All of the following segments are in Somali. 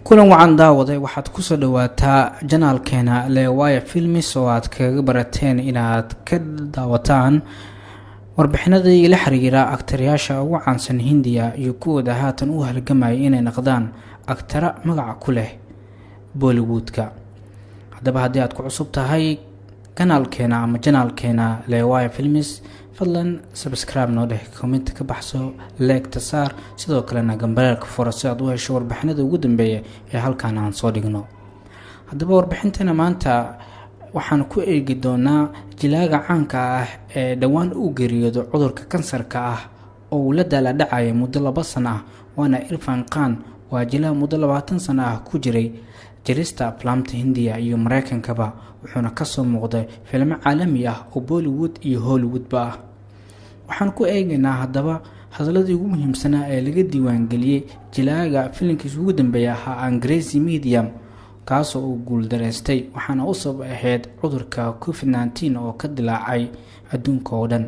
Kulan wacan daawade, waxaad kusoo dhawaataa channelkeena Leewaya Films oo aad kaga barateen inaad ka daawataan warbixinadii la xiriira aktarayaasha ugu caansan Hindiya iyo kuwooda haatan u halgamaya inay noqdaan agtara magaca ku leh Bollywoodka. Haddaba haddii aad ku cusub tahay kanaalkeena ama channelkeena Leewaya Films, fadlan subscribe noo dheh, comment ka baxso, like-ta saar, sidoo kalena gambaleelka fura si aad u hesho warbixinada ugu dambeeya ee halkan aan soo dhigno. Haddaba warbixintana maanta waxaan ku eegi doonaa jilaaga caanka ah ee dhowaan u geeriyoodo cudurka kansarka ah oo uu la daaladhacaya muddo 2 sano ah, waana Irfan Khan. Waa jilaa muddo 20 sano ah ku jiray jirista aflaamta Hindiya iyo Mareykankaba, wuxuuna kasoo muuqday filmo caalami ah oo Bollywood iyo Hollywoodba ah. Waxaan ku eegaynaa haddaba hadaladii ugu muhiimsanaa ee laga diiwaangeliyey jilaaga filimkiisa ugu dambeeya ahaa Angrezi Medium, kaasoo uu guuldareystay, waxaana u sabab ahayd cudurka COVID-19 oo ka dilaacay adduunka oo dhan,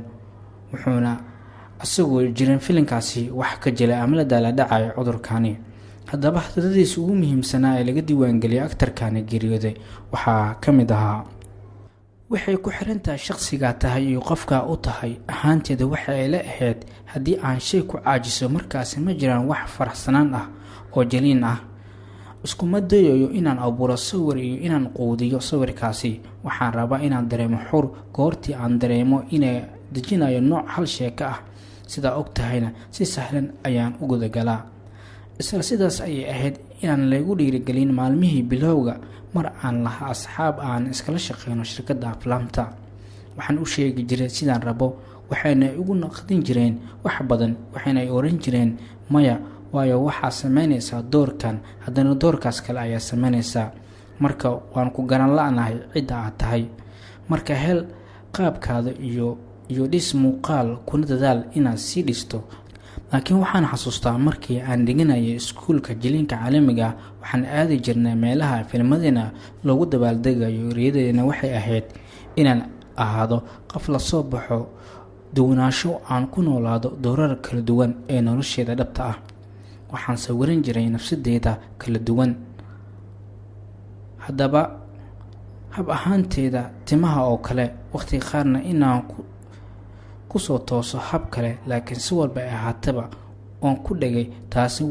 wuxuuna isagoo jirin filimkaasi wax ka jilay ama la daaladhacay cudurkani. Haddaba hadaladiisa ugu muhiimsanaa ee laga diiwaangeliyay aktarkani geeriyooday waxaa ka mid ahaa: "Waxay ku xirantahay shaqsigaa tahay iyo qofkaa u tahay. Ahaanteeda waxa ay la ahayd haddii aan shay ku caajiso, markaasi ma jiraan wax faraxsanaan ah oo jaliin ah. Iskuma dayayo inaan abuuro sawir iyo inaan quudiyo sawirkaasi. Waxaan rabaa inaan dareemo xur goortii aan dareemo inay dejinayo nooc hal sheeko ah. Sidaa og tahayna si sahlan ayaan u gudagalaa. Isla sidaas ayay ahayd inaan laygu dhiirigelin maalmihii bilowga. Mar aan lahaa asxaab aan iskala shaqeyno shirkadda aflaamta, waxaan u sheegi jiray sidaan rabo, waxayna igu naqdin jireen wax badan, waxayna ay oran jireen maya, waayo waxaa sameynaysaa doorkan, haddana doorkaas kale ayaa sameynaysaa, marka waan ku garan la-nahay cidda aad tahay. Marka hel qaabkaada iyo dhis muuqaal, kuna dadaal inaad sii dhisto. Laakiin waxaan xasuustaa markii aan dhiganayay iskuulka jiliinka caalamiga ah, waxaan aadi jirnay meelaha filmadina loogu dabaaldegayo. Riyadeena waxay ahayd inaan ahaado qof lasoo baxo duwanaansho, aan ku noolaado doorar kala duwan ee nolosheeda dhabta ah. Waxaan sawiran jiray nafsadeeda kala duwan, haddaba hab ahaanteeda timaha oo kale, waqhtiga qaarna inaan kusoo tooso hab kale. Laakiin si walba ay ahaataba oon ku dhegay taasi,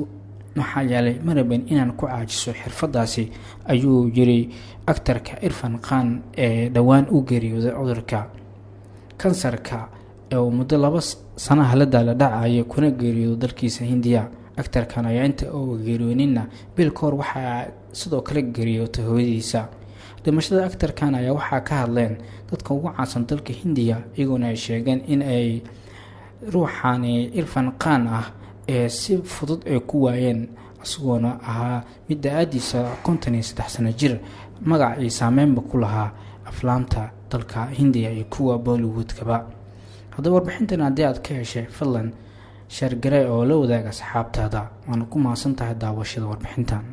maxaa yeelay ma rabin inaan ku caajiso xirfadaasi," ayuu yiri aktarka Irfan Khan ee dhowaan u geeriyooday cudurka kansarka ee uu muddo 2 sanaha la daala dhacaya, kuna geeriyoodo dalkiisa Hindiya. Aktarkan ayaa inta uu geeriyooninna bil ka hor waxaa sidoo kale geeriyootay hooyadiisa. Dhimashada aktarkan ayaa waxaa ka hadleen dadka ugu caansan dalka Hindiya, iyagoona ay sheegeen in ay ruuxani Irfan Khan ah ee si fudud ay ku waayeen, isagoona ahaa mid da-aadiisa 53 sano jir, magac iyo saameynba ku lahaa aflaamta dalka Hindiya iyo kuwa Bollywoodkaba. Haddaba warbixintan haddii aad ka heshay, fadlan share garee oo la wadaag asxaabtaada. Waana ku mahadsan tahay daawashada warbixintan."